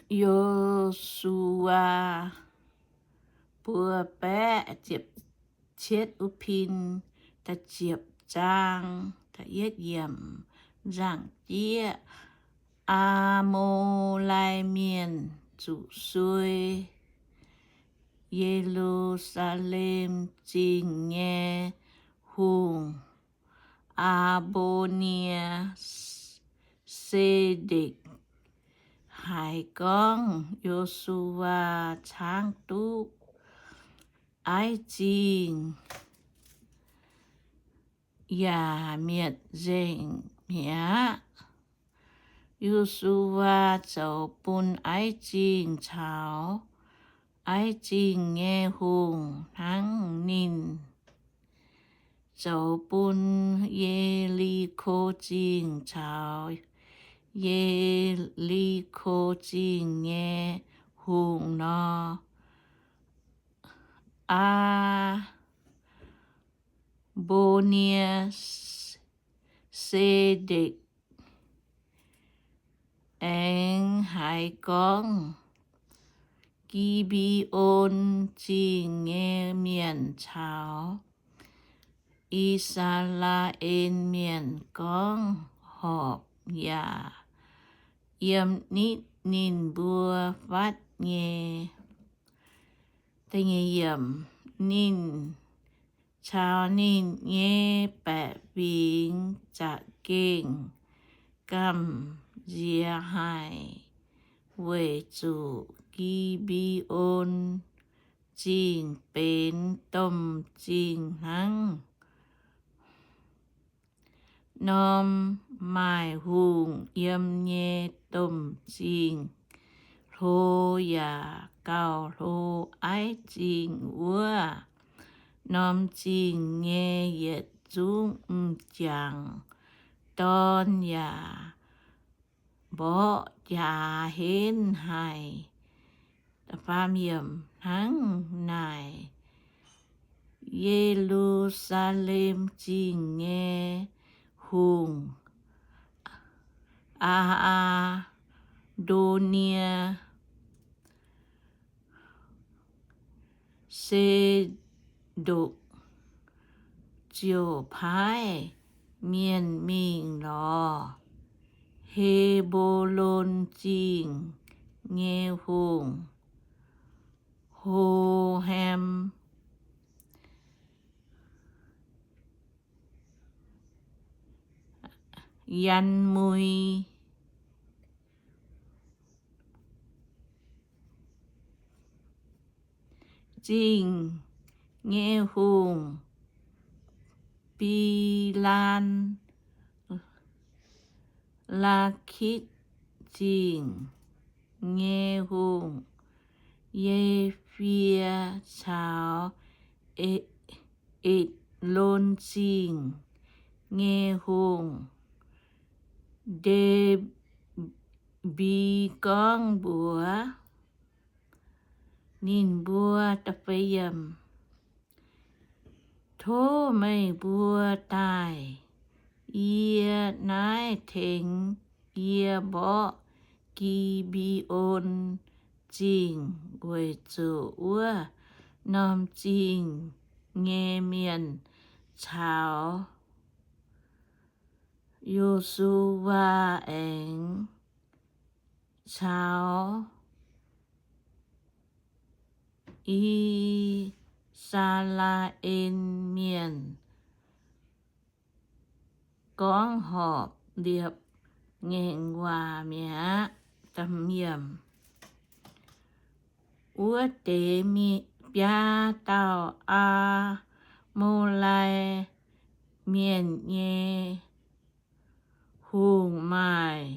Yo^su^waa Buoz Baeqv Cietv Wuov Pin. Da'ziepc zaang. Nzangc-jieqv. Aa^mo^lai Mienh zuqc suei. Ye^lu^saa^lem Zingh nyei hungh, Aa^mbo^nie, Se^ndekc haiz gorngv Yo^su^waa caangv duqv Aiv Zingh yaac mietc nzengc mi'aqv. Yo^su^waa zoux bun Aiv Zingh caux Aiv Zingh nyei hungh hnangv ninh zoux bun Ye^li^ko Zingh caux Ye^li^ko Zingh nyei hungh nor. Aa^mbo^nie, Se^ndekc aengx haiz gorngv Gi^mbe^on Zingh nyei mienh caux I^saa^laa^en Mienh gorngv horpc yaac yiem nitv ninh mbuo fatv nyei. Ninh caux ninh nyei baeqc fingx za'gengh gamh nziex haic, weic zuqc Gi^mbe^on Zingh benx domh zingh hnangv norm maaih hungh yiem nyei domh zingh hlo yaac gauh hlo. Aiv Zingh wuov norm zingh nyei yietc zungv m'jangc-dorn yaac mborqv jaax henv haic. Hnangv naaic, Ye^lu^saa^lem Zingh nyei hungh, Aa^aa^ndo^nie, Se^ndokc, ziouc paaiv mienh mingh lorz He^mbo^lon Zingh nyei hungh, Ho^ham, Yan^mui Zingh nyei hungh, Bilaan, Laakitv Zingh nyei hungh, Ye^fie, caux E^lon Zingh nyei hungh, Nde^mbi, gorngv mbuox ninh mbuo, Tov meih mbuo daaih, yie naaiv tengx yie mborqv Gi^mbe^on Zingh, weic zuqc wuov norm zingh nyei mienh caux Yo^su^waa aengx caux I^saa^laa^en Mienh gorngv horpc liepc ngaengc waac mi'aqv. Wuov deix biaa dauh Aa^mo^lai Mienh nyei hungh maaih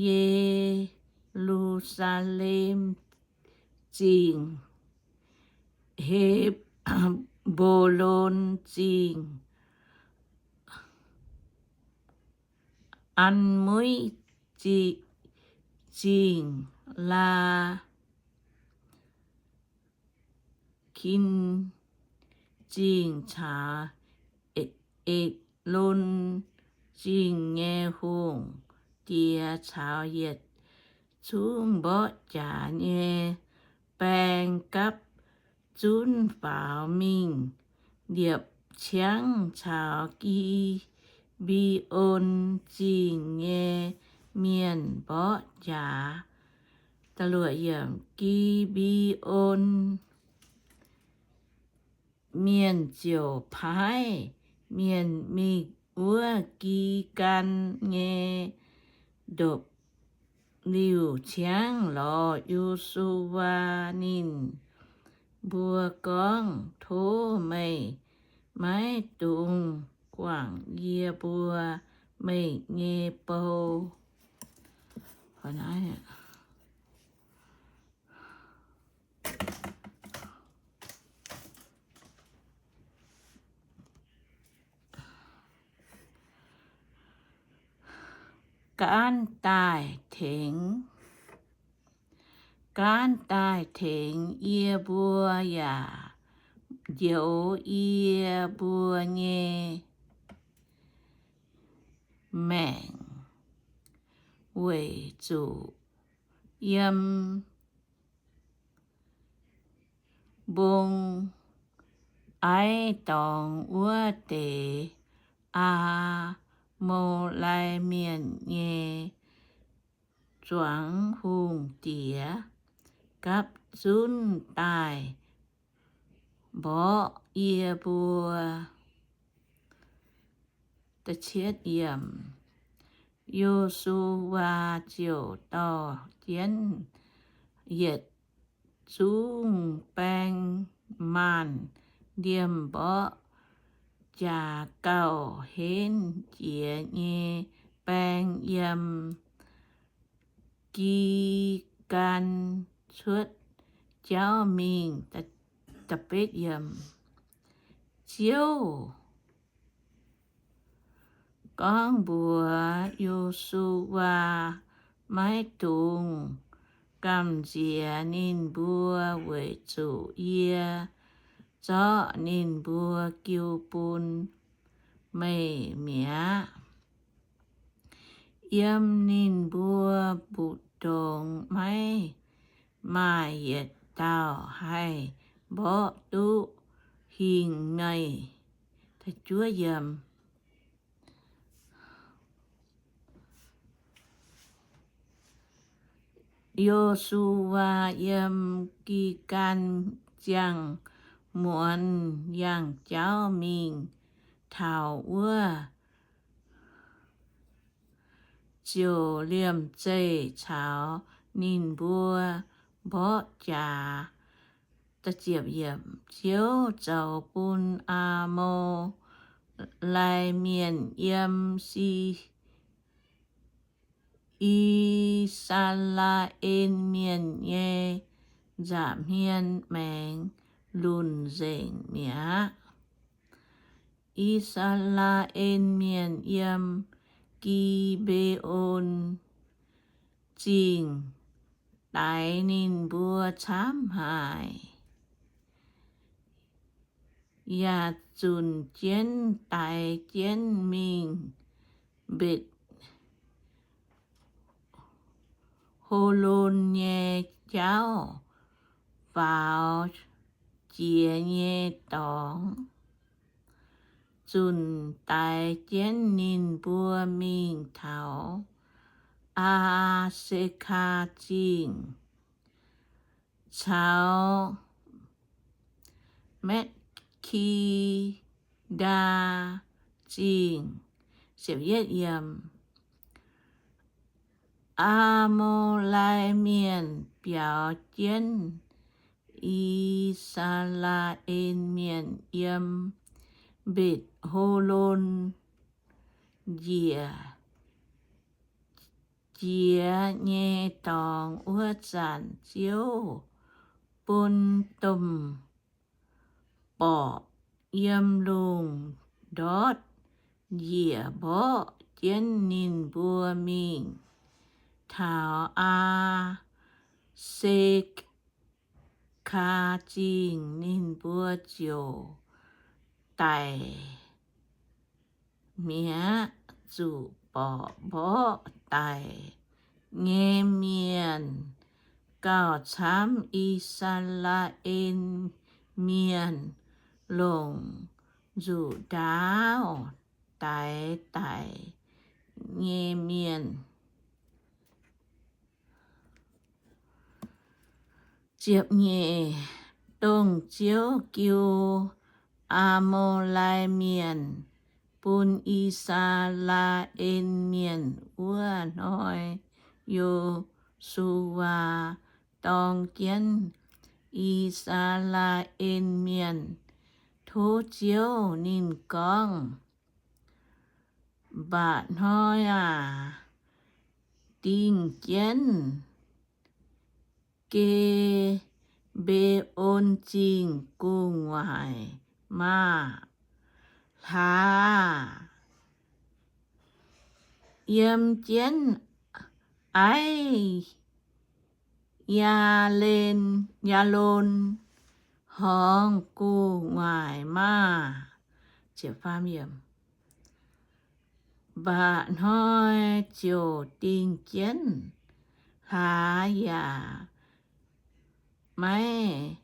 Ye^lu^saa^lem Zingh, He^mbo^lon Zingh, An^muiv Zingh, Laa Kin Zingh caux E^lon Zingh nyei hungh diex caux yietc zungv mborqv jaax nyei baeng gapv zunv faaux mingh liepc ciangv caux Gi^mbe^on Zingh nyei mienh mborqv jaax. Gi^mbe^on Mienh ziouc paaiv mienh mingh wuov Gin^gaan nyei ndopv-liuh ciangv lorz Yo^su^waa. Ninh mbuo gorngv, Tov meih maiv dungx guangc yie mbuo mengh nyei bou. Gaanv daaih tengx, gaanv daaih tengx yie mbuo yaac njoux yie mbuo nyei maengc, weic zuqc yiem mbong aiv dorngx wuov deix Aa^mo^lai Mienh nyei zuangx hungh diex gapv zunv daaih mborqv yie mbuo. Yo^su^waa ziouc dorh jienv yietc zungv baeng maanh liemh mborqv jaax gauh henv jiex nyei baeng yiem Gin^gaan cuotv jauv mingh. Ziouv gorngv mbuox Yo^su^waa, Maiv dungx gamh nziex ninh mbuo, weic zuqc yie zorqv ninh mbuo jiu bun meih mi'aqv. Yiem ninh mbuo mbu'ndongx maiv maaih yietc dauh haih mborqv duqv hingh meih. Yo^su^waa yiem Gin^gaan ziangh muonz yangh jauv mingh taux wuov, ziouc liemh zeih caux ninh mbuo mborqv jaax. Ziouv zoux bun Aa^mo^lai Mienh yiem Si, I^saa^laa^en Mienh nyei nza'hmien maengx lunc nzengc mi'aqv. I^saa^laa^en Mienh yiem Gi^mbe^on Zingh daix ninh mbuo camv haic, yaac zunc jienv daix jienv mingh Mbetc Ho^lon nyei jauv faaux jiex nyei dorngx, zunc daix jienv ninh mbuo mingh taux Aa^se^kaa Zingh caux Metc^ki^ndaa Zingh. Aa^mo^lai Mienh biaux jienv I^saa^laa^en Mienh yiem Mbetc Ho^lon njiec jiex nyei dorngx. Wuov zanc Ziouv bun domh borqc yiem lungh ndortv njiec mborqv jienv ninh mbuo mingh taux Aa^se^kaa Zingh. Ninh mbuo ziouc daic mi'aqv, zuqc borqc mborqv daic. nyei mienh gauh camv I^saa^laa^en Mienh longc nzuqc ndaauv daix daic nyei mienh. Ziepc nyeic, dongh Ziouv jiu Aa^mo^lai Mienh bun I^saa^laa^en Mienh wuov hnoi, Yo^su^waa dorng jienv I^saa^laa^en Mienh tov Ziouv. Ninh gorngv, Mba'hnoi aac, dingh jienv Gi^mbe^on Zingh gu'nguaaic maah! Hlaax yiem jienv Aiv Yaa^lon Horngz gu'nguaaic maah! Mba'hnoi ziouc dingh jienv hlaax yaac maiv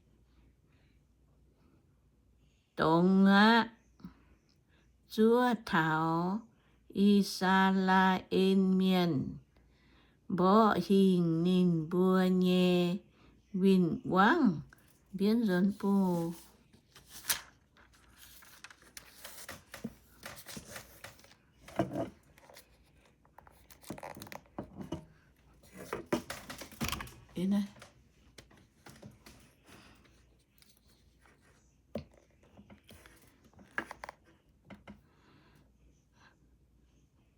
dongz aqv, zuov taux I^saa^laa^en Mienh mborqv hingh ninh mbuo nyei win-wangv. Mbienv nzuonx buh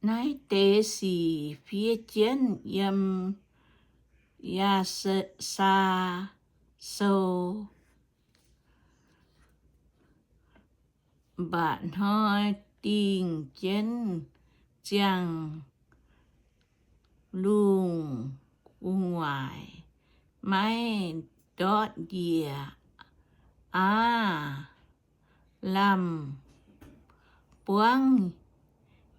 Naaiv deix sic fiev jienv yiem Yaa^saa Sou. Mba'hnoi dingh jienv ziangh lungh gu'nguaaic maiv ndortv njiec aqv. Lamh buangv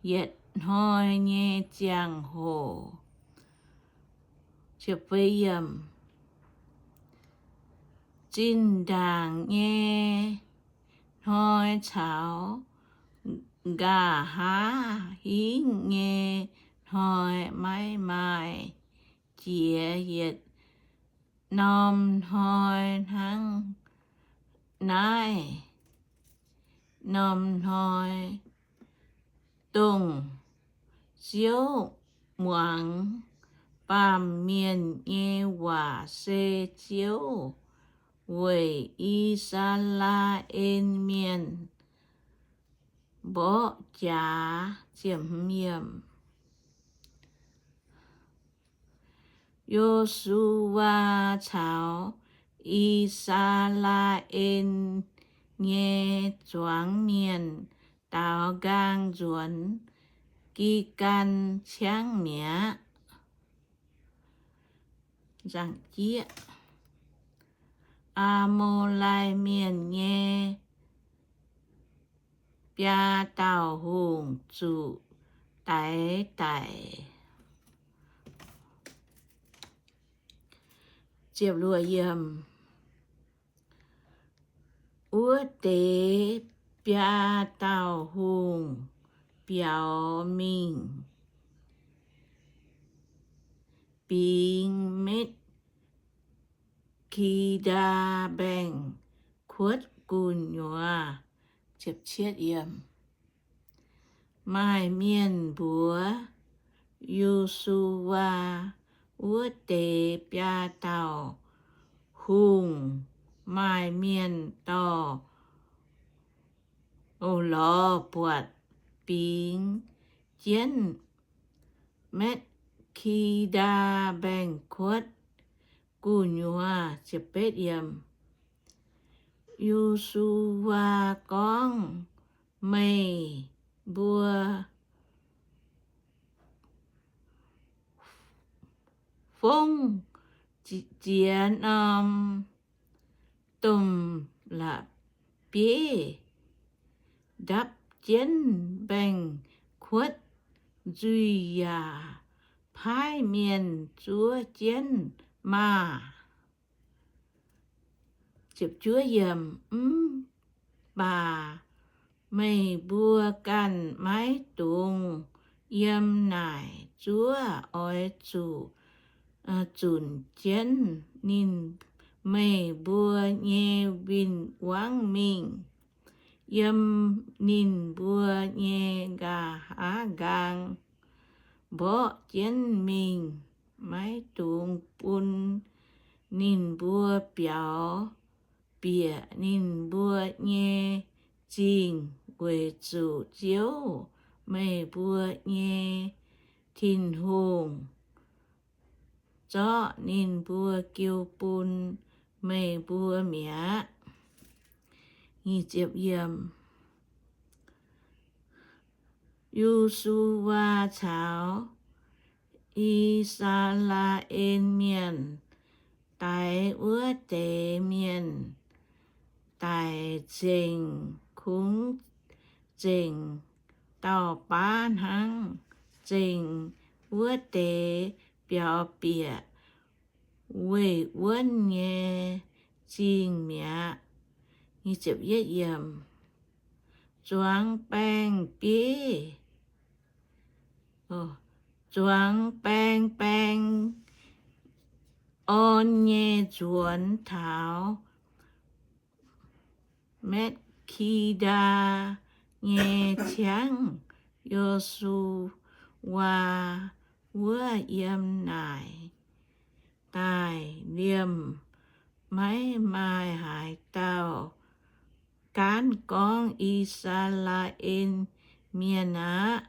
yietc hnoi nyei ziangh hoc, zinh ndaangc nyei hnoi caux nqa'haav hingv nyei hnoi maiv maaih jiex yietc norm hnoi hnangv naaiv norm hnoi. Dongh Ziouv muangx baamh mienh nyei waac se Ziouv weic I^saa^laa^en Mienh mborqv jaax. Yo^su^waa caux I^saa^laa^en nyei zuangx mienh daaux nqaang nzuonx Gin^gaan Ciangv mi'aqv. Aa^mo^lai Mienh nyei biaa dauh hungh zuqc daix daic. Wuov deix biaa dauh hungh biaux mingh bingx Metc^ki^ndaa Mbaengx-Kuotv gu'nyuoz. Maaih mienh mbuox Yo^su^waa, wuov deix biaa dauh hungh maaih mienh dorh lorz buatc bingx jienv Metc^ki^ndaa Mbaengx-Kuotv gu'nyuoz. Yo^su^waa gorngv, Meih mbuo fongv ziex norm domh la'bieiv ndapv jienv mbaengx-kuotv nzuih yaac paaiv mienh zuov jienv maah! Mv baac meih mbuo ganh maiv dungx yiem naaic zuov. Oix zuqc zunc jienv ninh, meih mbuo nyei win-wangv mingh, yiem ninh mbuo nyei nqa'haav nqaang mborqv jienv mingh. Maiv dungx bun ninh mbuo biaux bieqc ninh mbuo nyei zingh, weic zuqc Ziouv, meih mbuo nyei Tin-Hungh, zorqv ninh mbuo jiu bun meih mbuo mi'aqv. Yo^su^waa caux I^saa^laa^en Mienh daix wuov deix mienh daic nzengc, kungx zengc dauh baav hnangv, zengc wuov deix biaux bieqc weih wuonv nyei zingh mi'aqv. Zuangx baeng-bieiv, zuangx baeng-baeng orn nyei nzuonx taux Metc^ki^ndaa nyei ciangv, Yo^su^waa wuov yiem naaic daaih liemh, maiv maaih haaix dauh gaanv gorngv I^saa^laa^en Mienh aqv.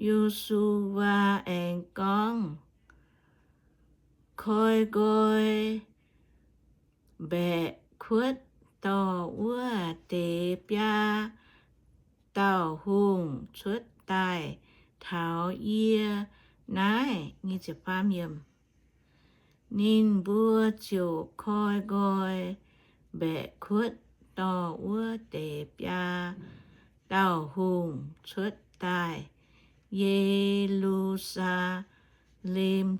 Yo^su^waa aengx gorngv, Koi nqoi mbaeqc kuotv dorh wuov deix biaa dauh hungh cuotv daaih taux yie naaiv. Ninh mbuo ziouc koi nqoi mbaeqc kuotv dorh wuov deix biaa dauh hungh cuotv daaih. Ye^lu^saa^lem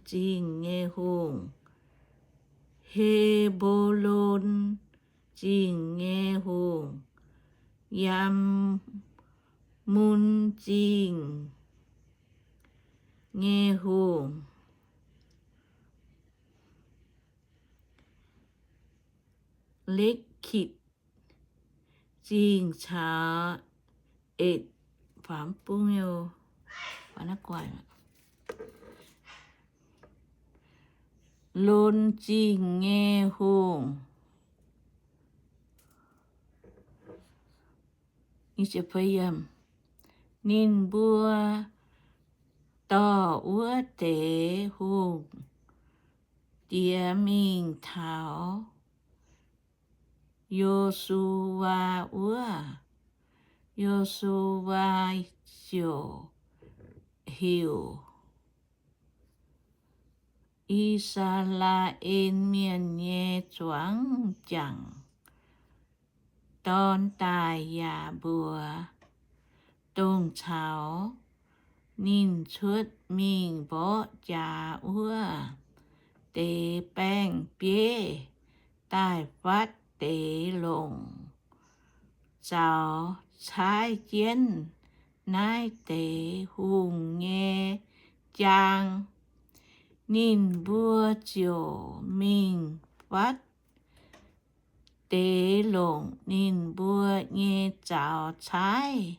Zingh nyei hungh, He^mbo^lon Zingh nyei hungh, Yam^mun Zingh nyei hungh, Lekitc Zingh caux Etc, Lon Zingh nyei hungh. Ninh mbuo dorh wuov deix hungh diex mingh taux Yo^su^waa wuov. Yo^su^waa ziouc heuc I^saa^laa^en Mienh nyei zuangx jangc dorn daaih yaac mbuox dongh caux ninh cuotv mingh mborqv jaax wuov deix baeng-bieiv daaih fatv deix longc zaux caaiv jienv naaiv deix hungh nyei jaang. Ninh mbuo ziouc mingh fatv deix longc ninh mbuo nyei zaux caaiv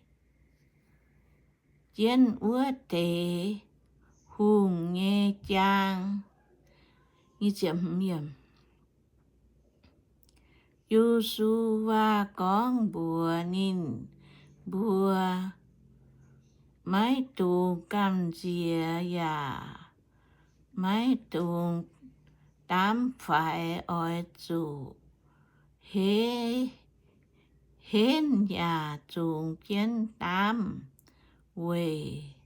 jienv wuov deix hungh nyei jaang. Yo^su^waa gorngv mbuox ninh mbuo, Maiv dungx gamh nziex yaac maiv dungx daamv faix. Oix zuqc henv yaac zungx jienv daamv, weic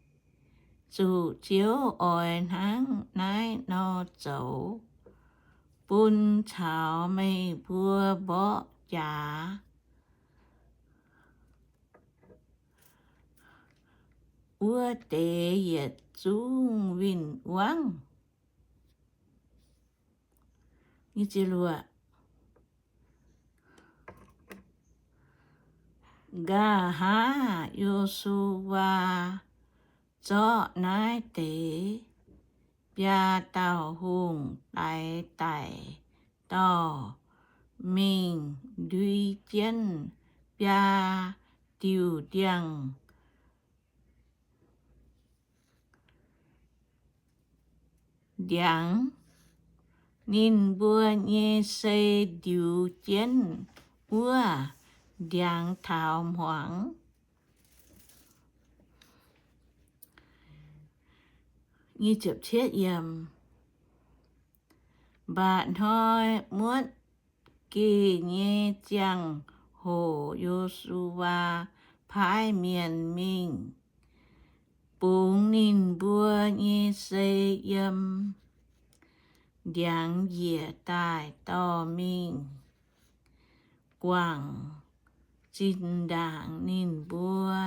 zuqc Ziouv oix hnangv naaiv nor zoux bun caux meih mbuo mborqv jaax. wuov deix yietc zungv win-wangv. Nqa'haav Yo^su^waa zorqv naaiv deix biaa dauh hungh daix daic dorh mingh ndui jienv biaa diuh ndiangx ndiangx. Ninh mbuo nyei sei ndiux jienv wuov ndiangx taux hmuangx. Mba'hnoi muotv geh nyei ziangh hoc Yo^su^waa paaiv mienh mingh bungx ninh mbuo nyei sei yiem ndiangx njiec daaih dorh mingh guangc zinh ndaangc ninh mbuo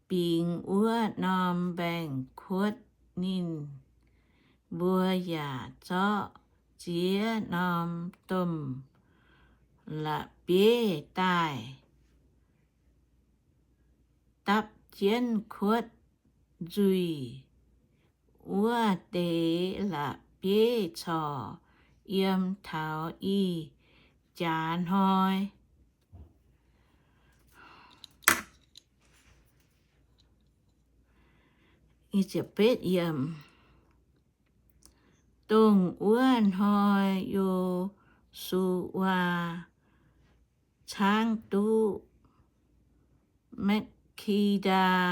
bingx wuov norm mbaengx-kuotv. Ninh mbuo yaac zorqv ziex norm domh la'bieiv daaih dapv jienv kuotv nzuih. Wuov deix la'bieiv corc yiem taux ih jaax hnoi. Dongh wuov hnoi Yo^su^waa caangv duqv Makv^ke^ndaa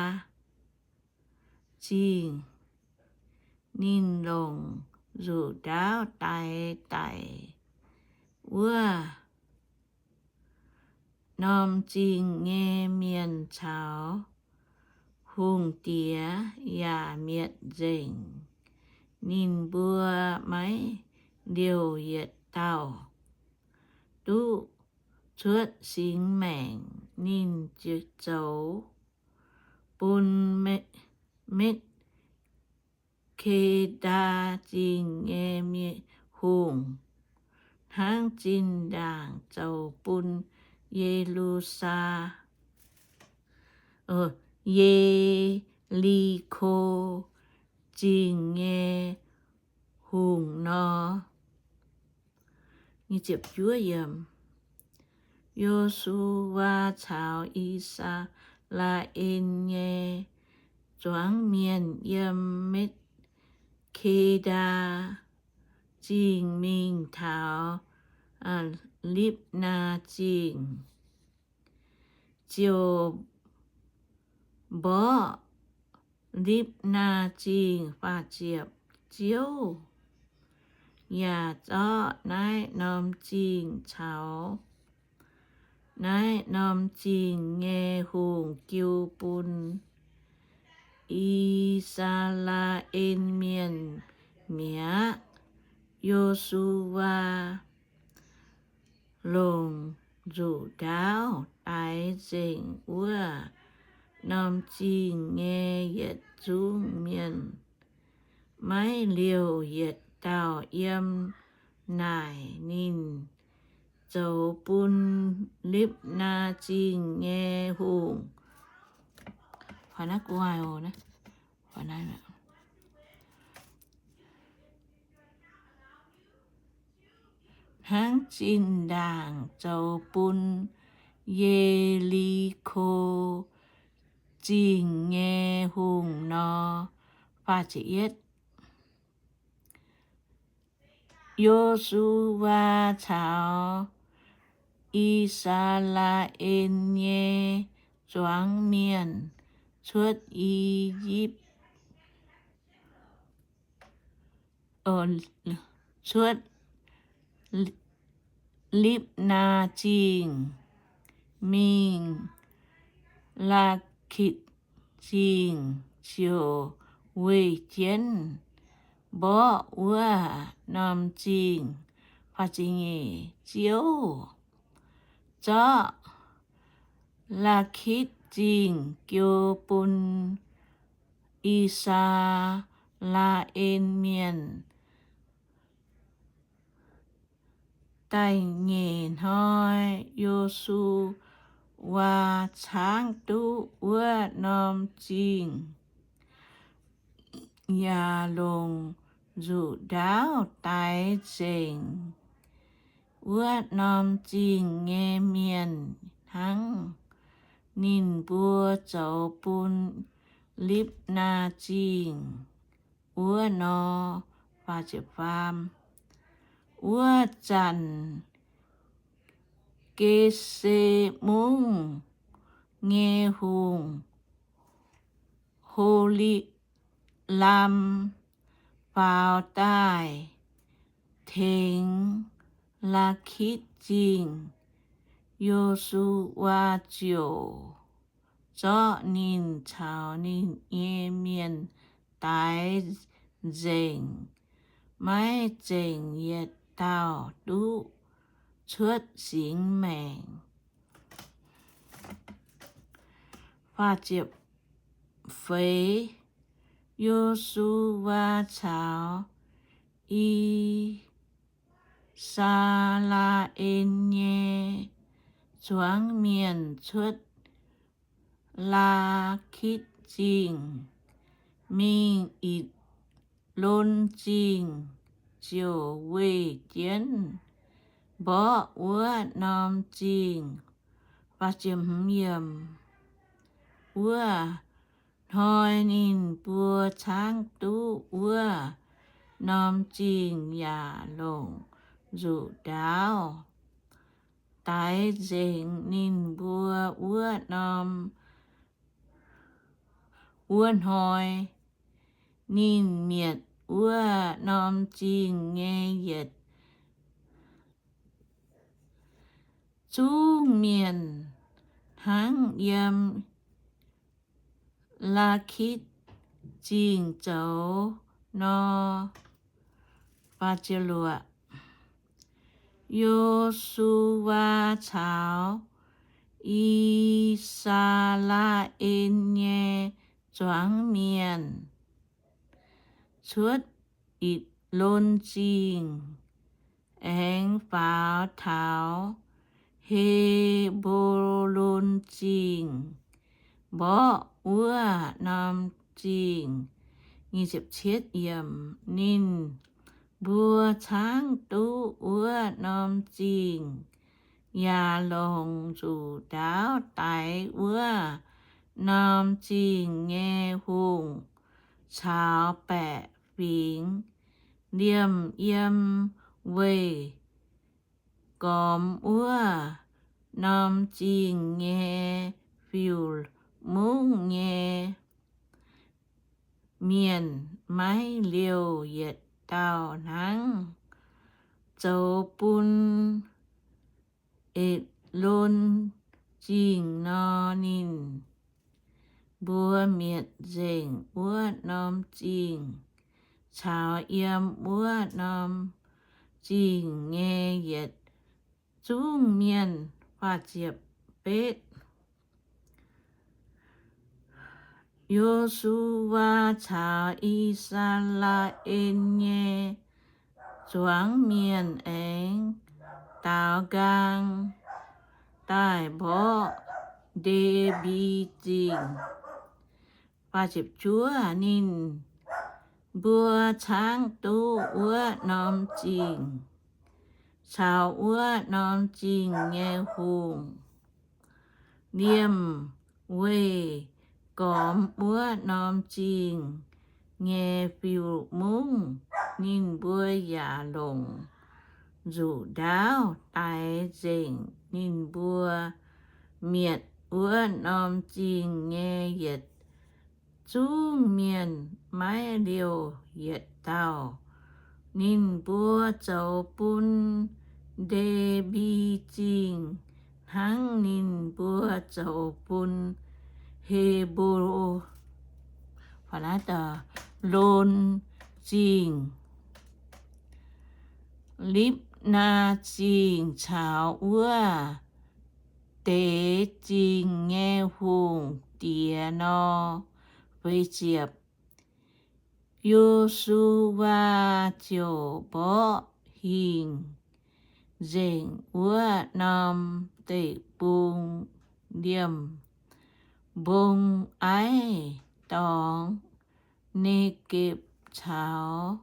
Zingh. Ninh longc nzuqc ndaauv daix daic wuov norm zingh nyei mienh caux hungh diex yaac mietc nzengc ninh mbuo maiv liouh yietc dauh duqv cuotv singx maengc. Ninh zoux bun Makv^ke^ndaa Zingh nyei hungh hnangv zinh ndaangc zoux bun Ye^lu^saa, Ye^li^ko Zingh nyei hungh nor. Yo^su^waa caux I^saa^laa^en nyei zuangx mienh yiem Makv^ke^ndaa Zingh mingh taux Lipv^naa Zingh, ziouc mborqv Lipv^naa Zingh. Faah ziepc, Ziouv yaac zorqv naaiv norm zingh caux naaiv norm zingh nyei hungh jiu bun I^saa^laa^en Mienh mi'aqv. Yo^su^waa longc nzuqc ndaauv daix nzengc wuov norm zingh nyei yietc zungv mienh. Maiv liouh yietc dauh yiem naaic. Ninh zoux bun Lipv^naa Zingh nyei hungh hnangv zinh ndaangc zoux bun Ye^li^ko Zingh nyei hungh nor. Yo^su^waa caux I^saa^laa^en nyei zuangx mienh cuotv I^yipv, cuotv Lipv^naa Zingh mingh Laakitc Zingh, ziouc weih jienv mborqv wuov norm zingh. Ziouv zorqv Laakitc Zingh jiu bun I^saa^laa^en Mienh. Da'nyeic hnoi Yo^su^waa caangv duqv wuov norm zingh yaac longc nzuqc ndaauv daix nzengc wuov norm zingh nyei mienh hnangv. Ninh mbuo zoux bun Lipv^naa Zingh wuov nor. Wuov zanc Gese Mungv nyei hungh, Ho^li^lam, faaux daaih tengx Laakitv Zingh. Yo^su^waa ziouc zorqv ninh caux ninh nyei mienh daix nzengc, maiv zengc yietc dauh duqv cuotv singx maengc. Feix, Yo^su^waa caux I^saa^laa^en nyei zuangx mienh cuotv Laakitv Zingh mingh Itc^lon Zingh, ziouc weih jienv mborqv wuov norm zingh. Wuov hnoi ninh mbuo caangv duqv wuov norm zingh yaac longc nzuqc ndaauv daix nzengc ninh mbuo wuov norm, wuov hnoi. Ninh mietc wuov norm zingh nyei yietc zungv mienh hnangv yiem Laakitv Zingh zoux nor. Yo^su^waa caux I^saa^laa^en nyei zuangx mienh cuotv Itc^lon Zingh aengx faaux taux He^mbo^lon Zingh, mborqv wuov norm zingh. Ninh mbuo caangv duqv wuov norm zingh yaac longc nzuqc ndaauv daix wuov norm zingh nyei hungh caux baeqc fingx liemh yiem weih gormx wuov norm zingh nyei fiuv-mungv nyei mienh maiv liouh yietc dauh hnangv. Zoux bun Itc^lon Zingh nor, ninh mbuo mietc nzengc wuov norm zingh caux yiem wuov norm zingh nyei yietc zungv mienh. Yo^su^waa caux I^saa^laa^en nyei zuangx mienh aengx daaux nqaang daaih mborqv Nde^mbi Zingh. Ninh mbuo caangv duqv wuov norm zingh caux wuov norm zingh nyei hungh liemh weih gormx wuov norm zingh nyei fiuv-mungv. Ninh mbuo yaac longc nzuqc ndaauv daix nzengc ninh mbuo mietc wuov norm zingh nyei yietc zungv mienh maiv liouh yietc dauh. Ninh mbuo zoux bun Nde^mbi Zingh hnangv ninh mbuo zoux bun He^mbo lon Zingh, Lipv^naa Zingh caux wuov deix zingh nyei hungh diex nor. Yo^su^waa ziouc mborqv hingh nzengc wuov norm deic-bung liemh mbong aiv dorngx, Ne^gepc caux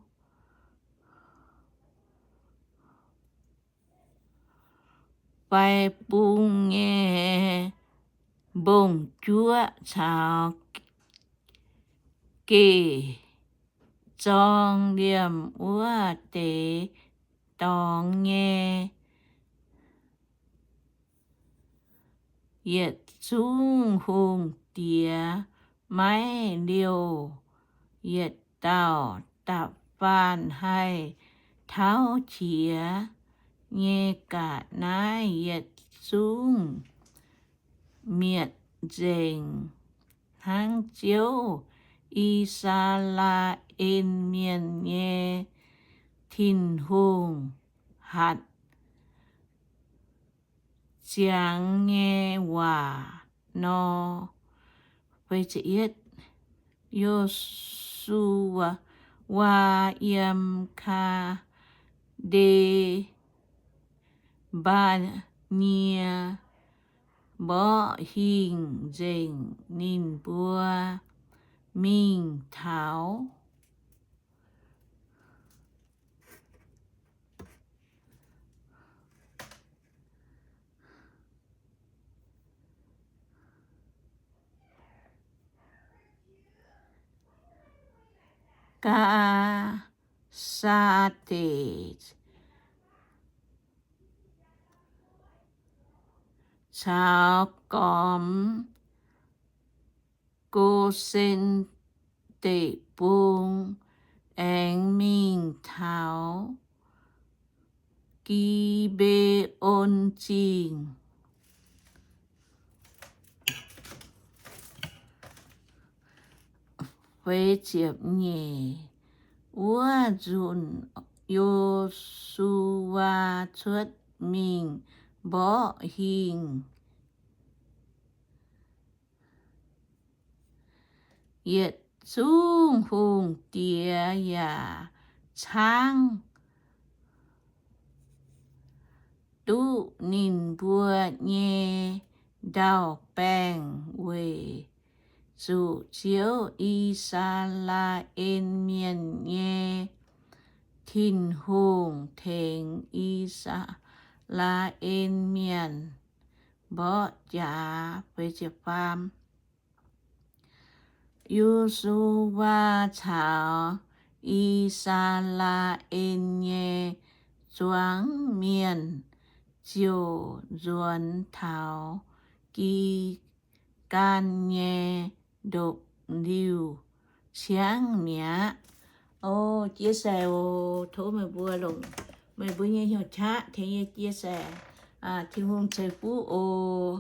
Bae^bung nyei mbong-juoqv caux geh zorng liemh wuov deix dorngx nyei. Yietc zungv hungh diex maiv liouh yietc dauh da'faanh haih tauv qiex nyei ga'naaiv yietc zungv mietc nzengc hnangv Ziouv, I^saa^laa^en Mienh nyei Tin-Hungh, hatc ziangx nyei waac nor. Yo^su^waa yiem Kaa^nde^mbaa^nie mborqv hingh nzengc ninh mbuo mingh taux Gaa^saa^deic caux gormx Go^sen Deic-Bung, aengx mingh taux Gi^mbe^on Zingh. Wuov nzunc Yo^su^waa cuotv mingh mborqv hingh. Yietc zungv hungh diex yaac caangv duqv ninh mbuo nyei ndau-baengh weic zuqc Ziouv, I^saa^laa^en Mienh nyei Tin-Hungh, tengx I^saa^laa^en Mienh mborqv jaax. Yo^su^waa caux I^saa^laa^en nyei zuangx mienh ziouc nzuonx taux Gi^gaa^n nyei ndopv-liuh ciangv mi'aqv. O, chia sẻ oc. Tov meih mbuo longc meih mbuo nyei hnyouv qaqv tengx yie chia sẻ. Tin-Hungh ceix fuqv oc.